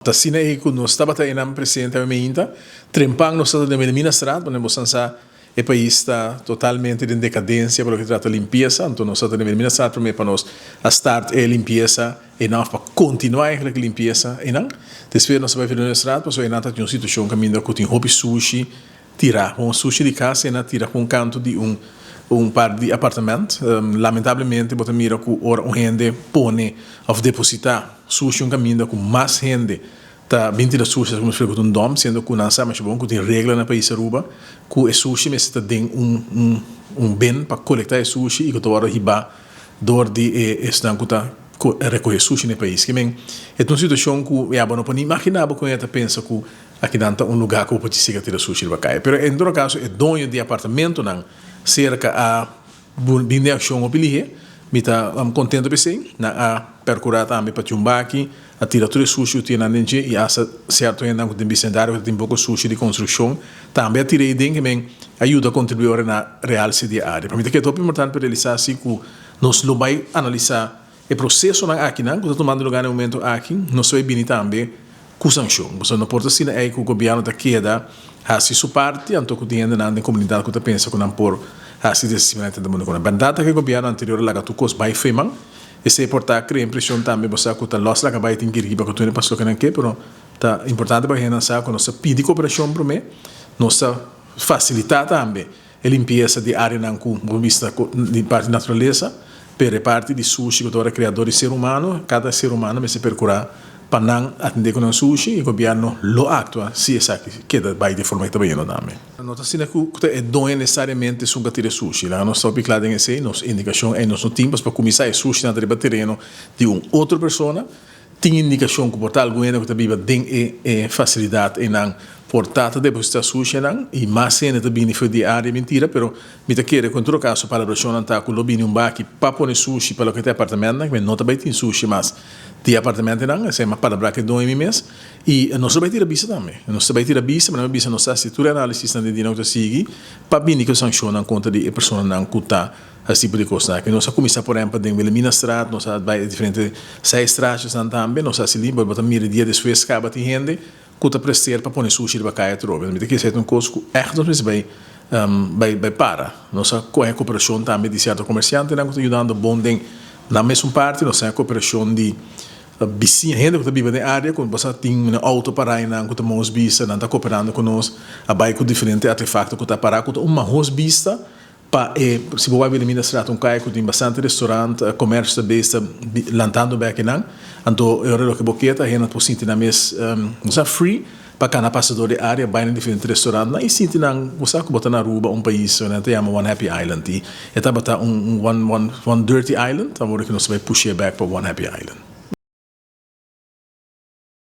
Ta asina ei ku nos tabata einan presente awe meinta. Trempan nos tabata den Wilhelminastraat, pasobra bosan sa e pais ta totalmente den dekadensia pa loke ta trata limpiesa. Anto nos tabata den Wilhelminastraat promé pa nos a start e limpiesa einan òf pa kontinuá eigentlik e limpiesa einan. Despues nos a bai Wilhelminastraat pasobra einan ta tin un situashon kaminda ku tin hopi sushi Tira un sushi di cas y na tira cu un canto di un un par di apartament. Lamentablemente bo ta mira cu ora un hende pone of deposita sushi un caminda cu mas hende ta bin tira sushi ta como cu ta un dom, siendo cu nan sa masha bon cu tin regla na pais Aruba cu e sushi mester ta den un un un bin pa colecta e sushi y cu ta wordo hiba door di e esnan cu ta recoge sushi na e pais. Kimen e ta un situacion cu ya bo no por ni imagina bo con e ta pensa cu Akinan ta un lugá ku bo por siga tira sushi riba kaya. Pero en todo kaso e doño di apartamentonan serka a bin den akshon hopi lihé. Mi ta kontento p'esei. Nan a perkurá tambe pa tin un baki, a tira tur e sushi ku tin nan den dje i asta sierto hendenan ku tin bisendario ku ta tin poko sushi di konstrukshon tambe a tira ei den ke men a yuda kontribuí ora na realse di e área. Pa mi ta keda hopi importante pa realisá si ku nos lo bai analisá E prosesonan akinan ku ta tumando lugá na e momento aki, nos ta bai bini tambe ku sanshon. Pasobra no por ta asina ei ku gobièrnu ta keda hasi su parti, anto ku tin hendenan den komunidat ku ta pensa ku nan por hasi desisimentu den mundu ku nan. Bèrdat ta ku e gobièrnu anterior a laga tur kos bai fe man. Esei por ta krea impreshon tambe bo sa ku ta lòs laga bai tin kirki pa ku tur hende pas loke nan ke, pero ta importante pa hendenan sa ku nos ta pidi koperashon promé, nos ta fasilitá tambe. E limpiesa di areanan ku bo bista di parti naturalesa, pero e parti di sushi ku ta ora krea dor di ser humano, kada ser humano mester perkurá pa nan atendé ku nan sushi i gobièrnu lo aktua si esaki keda bai di e forma ku ta bayendo tambe. No ta asina ku ta e doño nesesariamente esun ku a tira e sushi. Laga nos ta hopi kla den esei, nos indikashon ei nos no tin pasobra pa kuminsá e sushinan ta riba tereno di un otro persona. Tin indikashon ku por ta algun hende ku ta biba den e fasilidat einan por ta ta depositá sushinan i mas hende ta bini for di e área mintira, pero mi ta kere ku en todo kaso palabrashonnan ta ku lo bini un baki pa pone sushi pa loke ta e apartamentnan, ku no ta bai tin sushi mas di e apartamentenan, esei mi a palabrá ku e doño mi mes i nos lo bai tira bisa tambe, nos ta bai tira bisa, mi bisa nos ta hasi tur e análisisnan den dianan ku ta sigui pa bini ku sanshonnan kontra di e personanan ku ta As tipo di kosnan aki. Nos a kuminsá por ehèmpel den Wilhelminastraat, nos a bai e diferente zijstraatjesnan tambe, nos a hasi limpo, bo ta mira dia despues kaba tin hende ku ta prester pa pone sushi riba kaya atrobe. Mi ta kere esei ta un kos ku ègt nos mester bai bai bai para. Nos a kohe koperashon tambe di sierto komersiantenan ku ta yudando bon den nan mesun parti, nos a koperashon di bisiña, hende ku ta biba den área ku bo sa tin outo pará einan ku ta mahos bista, nan ta koperando ku nos, a bai ku diferente artefakto ku ta pará ku ta un mahos bista. Pa e, si bo bai Wilhelminastraat un kaya ku tin bastante restaurant, komersio ta bes ta lantando bek einan, anto e ora loke bo ke ta hende por sinti nan mes bo sa free pa kana pasa dor di area bai na diferente restaurantnan i sinti nan bo sa ku bo ta na Aruba un pais nan ta yama one happy island i e tabata un one one one dirty island awor ku nos ta bai push'é bek pa one happy island.